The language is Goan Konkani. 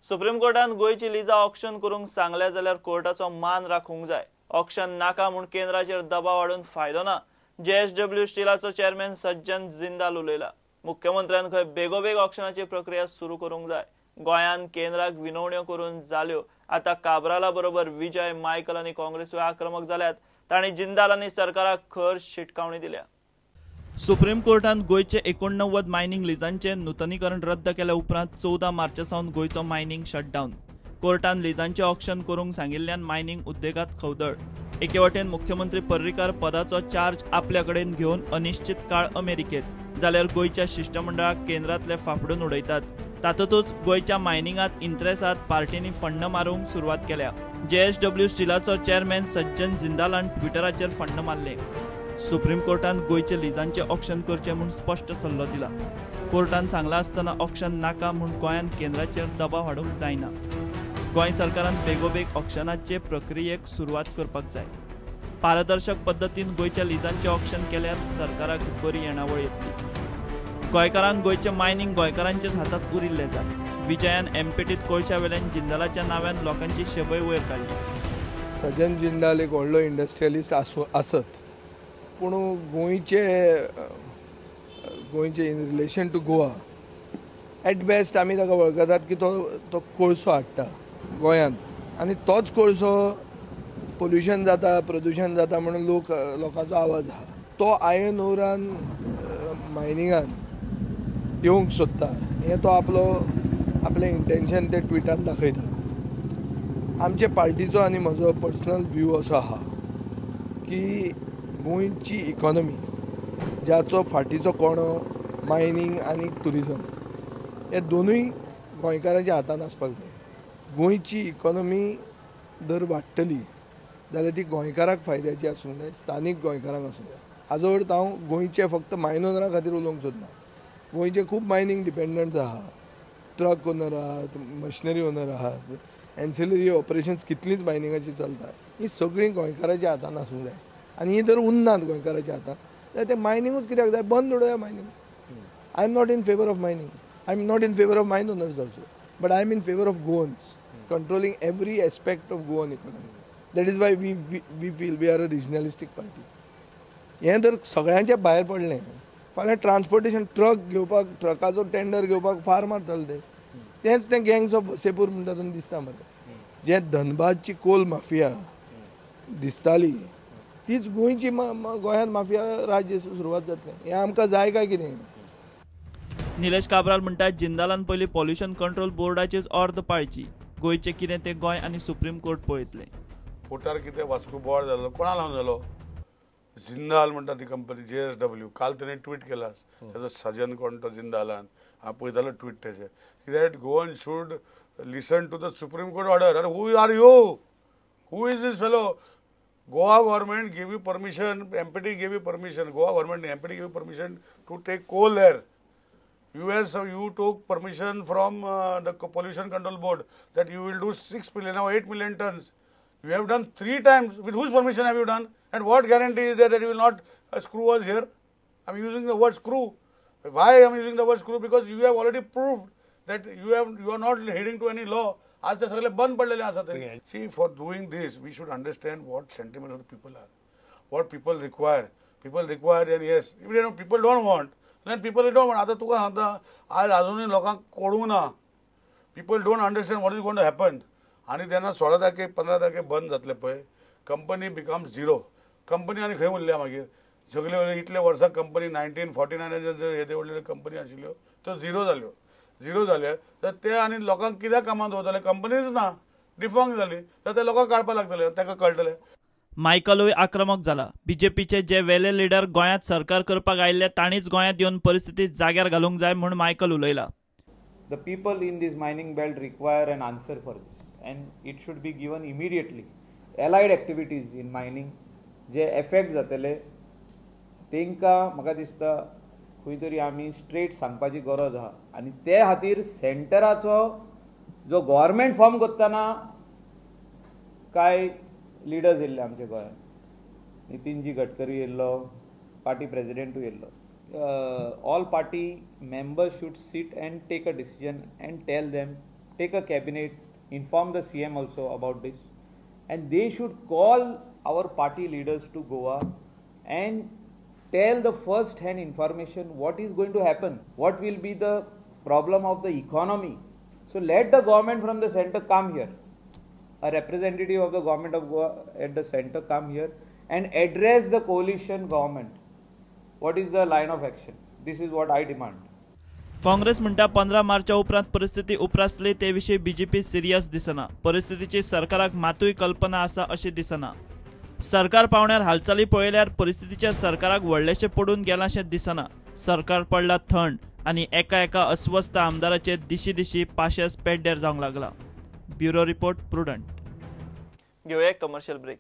सुप्रीम कोर्टान गोंयची लिजां ऑक्शन करूंक सांगल्या जाल्यार कोर्टाचो मान राखूंक जाय. ऑक्शन नाका म्हूण केंद्राचेर दबाव हाडून फायदो ना. जेएसडब्ल्यू स्टीलाचो चेअरमॅन सज्जन जिंदाल उलयला. मुख्यमंत्र्यान खंय बेगोबेग ऑक्शनाची प्रक्रिया सुरू करूंक जाय. गोंयान केंद्राक विनवण्यो करून जाल्यो. आतां काब्राला बरोबर विजय, मायकल आनी काँग्रेसूय आक्रमक जाल्यात. तांणी जिंदाल आनी सरकाराक खर शिटकावणी दिल्या. सुप्रीम कोर्टान गोंयचे 89 मायनिंग लिजांचे नुतनीकरण रद्द केल्या उपरांत 14 मार्चा सावन गोंयचो मायनिंग शटडावन. कोर्टान लिजांचे ऑक्शन करूंक सांगिल्ल्यान मायनिंग उद्देगांत खवदळ. एके वटेन मुख्यमंत्री पर्रीकार पदाचो चार्ज आपल्या कडेन घेवन अनिश्चित काळ अमेरिकेत, जाल्यार गोंयच्या शिश्टमंडळाक केंद्रांतले फाफडून उडयतात. तातूंतच गोंयच्या मायनिंगांत इंत्रेसाद पार्टींनी फंड मारूंक सुरवात केल्या. जेएसडब्ल्यू स्टीलाचो चेअरमॅन सज्जन जिंदालान ट्विटराचेर फंड मारले. सुप्रीम कोर्टान गोंयचे लिजांचे ऑक्शन करचें म्हूण स्पश्ट सल्लो दिला. कोर्टान सांगलां आसतना ऑक्शन नाका म्हूण गोंयान केंद्राचेर दबाव हाडूंक जायना. गोंय सरकारान बेगोबेग ऑक्शनाचे प्रक्रियेक सुरवात करपाक जाय. पारदर्शक पद्दतीन गोंयच्या लिजांचे ऑक्शन केल्यार सरकाराक बरी येणावळ येतली. गोंयकारांक गोंयचें मायनिंग गोंयकारांचेच हातांत उरिल्लें जाय. विजयान एमपीटीत कोळशा वेल्यान जिंदालाच्या नांवान लोकांची शबय वयर काडली. सज्जन जिंदाल एक व्हडलो इंडस्ट्रियलिस्ट आसत, पूण गोंयचे गोंयचे in relation to Goa at best आमी ताका वळखतात की तो तो कोळसो हाडटा गोंयांत आनी तोच कोळसो पोल्युशन जाता, प्रदुशण जाता म्हणून लोक लोकांचो आवाज आहा. तो आयर्न ओरान मायनिंगान येवंक सोदता हें तो आपलो आपलें इंटेन्शन ते ट्विटान दाखयता. आमचे पार्टीचो आनी म्हजो पर्सनल व्यू असो आहा की गोंयची इकॉनॉमी ज्याचो फाटीचो कोणो मायनींग आनी ट्युरिजम हे दोनूय गोंयकारांच्या हातान आसपाक जाय. गोंयची इकॉनॉमी जर वाडटली जाल्यार ती गोंयकाराक फायद्याची आसूंक जाय, स्थानीक गोंयकारांक आसूंक जाय. हाजो अर्थ हांव गोंयचे फक्त मायन ओनरा खातीर उलोवंक सोदना. गोंयचे खूब मायनींग डिपेंडंट्स आहा, ट्रक ओनर आहात, मशिनरी ओनर आहात, एन्सिलरी ऑपरेशन्स कितलींच मायनिंगाची चलता. ही सगळीं गोंयकाराच्या हातान आसूंक जाय आनी ही जर उरनात गोंयकाराच्या हातान जाल्यार तें मायनिंगूच कित्याक जाय, बंद उडोवया mining. I am not in favour of mining, I am not in favour of mine owners also, but I am in favour of Goans controlling every aspect of Goan economy. That is why we feel we are a regionalistic party. हें जर सगळ्यांच्या भायर पडलें फाल्यां ट्रान्सपोर्टेशन ट्रक घेवपाक, ट्रकाचो टेंडर घेवपाक फार मारतले ते. तेंच तें गँग्स ऑफ वसेपूर म्हणटा तातूंत दिसता मरे. जें धनबादची कोल माफिया दिसताली तीच गोंयची गोंयांत माफिया राज्य सुरवात जातलें. हें आमकां जाय काय कितें? निलेश काब्राल म्हणटा जिंदालान पयलीं पॉल्युशन कंट्रोल बोर्डाचीच ऑर्द पाळची. गोंयचें कितें तें गोंय आनी सुप्रीम कोर्ट पळयतलें. पोटार कितें वास्को बोवाळ जालो, कोणा लागून जालो? जिंदाल म्हणटा ती कंपनी जेएसडब्ल्यू. काल तेणें ट्वीट केला ताजो सजन कोण तो जिंदालान, हांव पळयतालो ट्वीट तेजें, that Goan should listen to the Supreme Court order. अरे who are you, who is this fellow? Goa government give you permission, MPT give you permission, Goa government MPT give you permission to take coal there. You took permission from the Pollution Control Board that you will do 6 million or 8 million tons. You have done 3 times. With whose permission have you done? And what guarantee is there that you will not screw us here? I am using the word screw. Why I am using the word screw? Because you have already proved that you are not heading to any law. आज ते सगळे बंद पडलेले आसा ते. See, for doing this, we should understand what sentiment of the people are, what people require. People require, and yes, if you know, people don't want, then people don't want. आतां तुका सांगता, आज अजुनूय लोकांक कळूंक ना. People don't understand what is going to happen. आनी तेन्ना 16 तारखेक 15 तारखेक बंद जातलें पळय, कंपनी बिकम झिरो. कंपनी आनी खंय उरल्या मागीर? सगळे इतले वर्सां कंपनी 1949 येदे व्हडल्यो कंपनी आशिल्ल्यो त्यो झिरो जाल्यो. झिरो जाले तर ते आनी लोकांक कित्याक कामाक दवरतले? कंपनीच ना, डिफंक्ट जाली तर ते लोकांक काडपाक लागतले, ताका कळटलें. मायकलूय आक्रमक जाला. बीजेपीचे जे वेले लिडर गोंयांत सरकार करपाक आयिल्ले तांणीच गोंयांत येवन परिस्थिती जाग्यार घालूंक जाय म्हूण Michael उलयला. The people in this mining belt require an answer for this and it should be given immediately. Allied activities in mining J effect जातले तांकां म्हाका दिसता खंय तरी आमी स्ट्रेट सांगपाची गरज आहा आनी ते खातीर सेंटराचो जो गव्हर्मेंट फॉर्म करतना कांय लिडर्स येयल्ले आमच्या गोंयांत, नितीनजी गडकरी येयल्लो, पार्टी प्रेजिडेंटूय येयल्लो. All party members should sit and take a decision and tell them take a cabinet, inform the CM also about this, and they should call our party leaders to Goa and tell the first hand information what is going to happen, what will be the problem of the economy. So let the government from the center come here, a representative of the government of Goa at the center come here and address the coalition government. What is the line of action? This is what I demand. Congress म्हणटा 15 मार्चा उपरांत परिस्थिती उप्रासली ते विशीं बीजेपी सिरियस दिसना. परिस्थितीची सरकाराक मातूय कल्पना आसा अशी दिसना. सरकार पावण्यार हालचाली पळयल्यार परिस्थितीच्या सरकाराक व्हडलेशें पडून गेलांशें दिसना. सरकार पडला थंड आनी एका एका अस्वस्थ आमदाराचे दिशी दिशी पाशेस पेड्ड्यार जावंक लागला. Bureau report, Prudent. घेवया एक कमर्शियल ब्रेक.